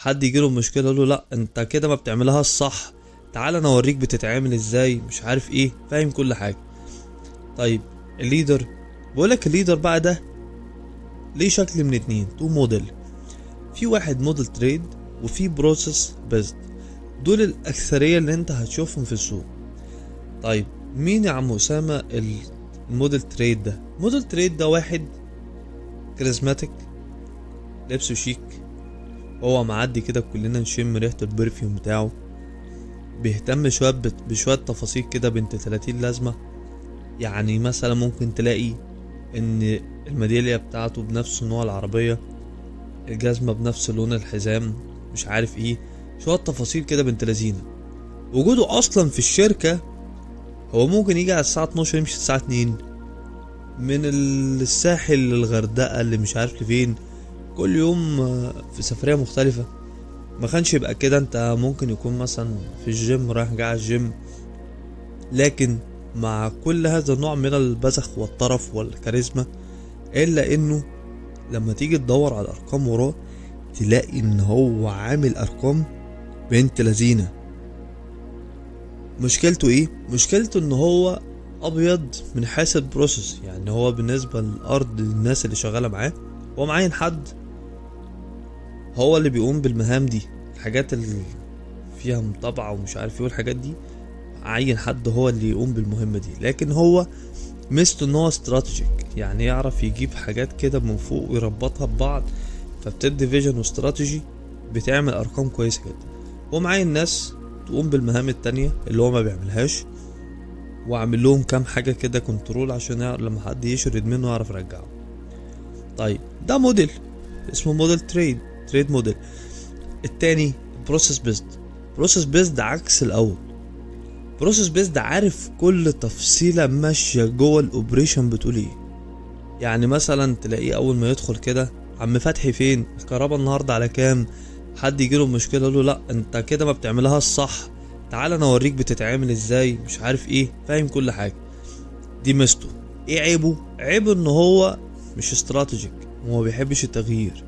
حد يجيله مشكلة يقول له لا انت كده ما بتعملها الصح، تعال انا اوريك بتتعمل ازاي، مش عارف ايه، فاهم كل حاجة. طيب ال leader، بقولك ال leader بقى ده ليه شكل من اتنين، two model. في واحد model trade وفي process based، دول الاكثرية اللي انت هتشوفهم في السوق. طيب مين يا عم اسامة ال model trade ده؟ model trade ده واحد charismatic، لبسه شيك، هو معدي كده كلنا نشم ريحة ال perfume بتاعه، بيهتم شوية بشوية تفاصيل كده بنت 30 لازمة. يعني مثلا ممكن تلاقي ان الميدالية بتاعته بنفس نوع العربية، الجزمة بنفس لون الحزام، مش عارف ايه، شوية تفاصيل كده بنت لذينة. وجوده اصلا في الشركة، هو ممكن يجي على الساعة 12 يمشي الساعة 2، من الساحل للغردقة اللي مش عارف لفين، كل يوم في سفرية مختلفة. ما كانش يبقى كده، انت ممكن يكون مثلا في الجيم رايح جاي على الجيم. لكن مع كل هذا النوع من البذخ والطرف والكاريزما، الا انه لما تيجي تدور على الارقام وراه تلاقي ان هو عامل ارقام بنت لذينة. مشكلته ايه؟ مشكلته ان هو ابيض من حيث ال process. يعني هو بالنسبة للارض للناس اللي شغالة معاه، هو معين حد هو اللي بيقوم بالمهام دي، الحاجات اللي فيها مطبعة ومش عارف ايه والحاجات دي، عين حد هو اللي يقوم بالمهمة دي. لكن هو ميزته ان هو strategic، يعني يعرف يجيب حاجات كده من فوق ويربطها ببعض، فبتدي vision و strategy بتعمل ارقام كويسة جدا. هو معين ناس تقوم بالمهام التانية اللي هو ما بيعملهاش، وعامل لهم كام حاجة كده control عشان لما حد يشرد منه يعرف يرجعه. طيب ده موديل اسمه model trade model. التاني process based. process based عكس الاول. process based عارف كل تفصيلة ماشية جوه ال operation بتقول ايه. يعني مثلا تلاقيه اول ما يدخل كده، عم فتحي فين الكهرباء النهارده على كام، حد يجيله مشكلة يقول له لا انت كده ما بتعملها الصح، تعال انا اوريك بتتعمل ازاي، مش عارف ايه، فاهم كل حاجة. دي ميزته. ايه عيبه؟ عيبه ان هو مش strategic وما بيحبش التغيير.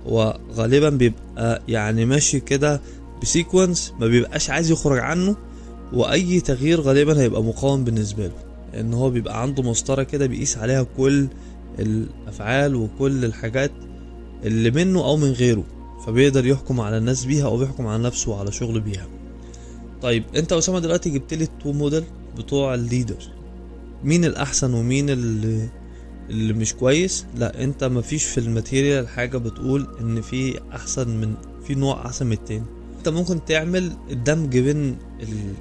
هو غالبا بيبقى يعني ماشي كده ب sequence ما بيبقاش عايز يخرج عنه، واي تغيير غالبا هيبقى مقاوم بالنسبة له، لان هو بيبقى عنده مسطرة كده بيقيس عليها كل الافعال وكل الحاجات اللي منه او من غيره، فبيقدر يحكم على الناس بيها او بيحكم على نفسه وعلى شغله بيها. طيب انت يا اسامة دلوقتي جبت لي ال two model بتوع ال leader، مين الاحسن ومين اللي مش كويس؟ لا، انت مفيش في ال material حاجة بتقول ان في احسن من، في نوع احسن من التاني. انت ممكن تعمل الدمج بين ال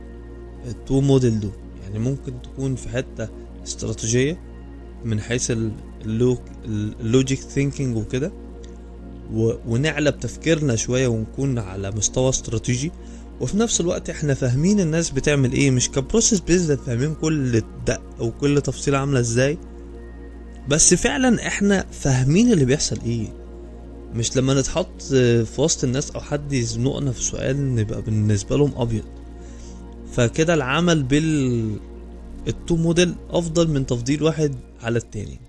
two model دول. يعني ممكن تكون في حتة استراتيجية من حيث ال logic thinking وكده، ونعلى بتفكيرنا شوية ونكون على مستوى استراتيجي، وفي نفس الوقت احنا فاهمين الناس بتعمل ايه، مش ك process based فاهمين كل دقه وكل تفصيله عامله ازاي، بس فعلا احنا فاهمين اللي بيحصل ايه. مش لما نتحط في وسط الناس او حد يزنقنا في سؤال نبقى بالنسبة لهم ابيض. فكده العمل بال two model افضل من تفضيل واحد على التاني.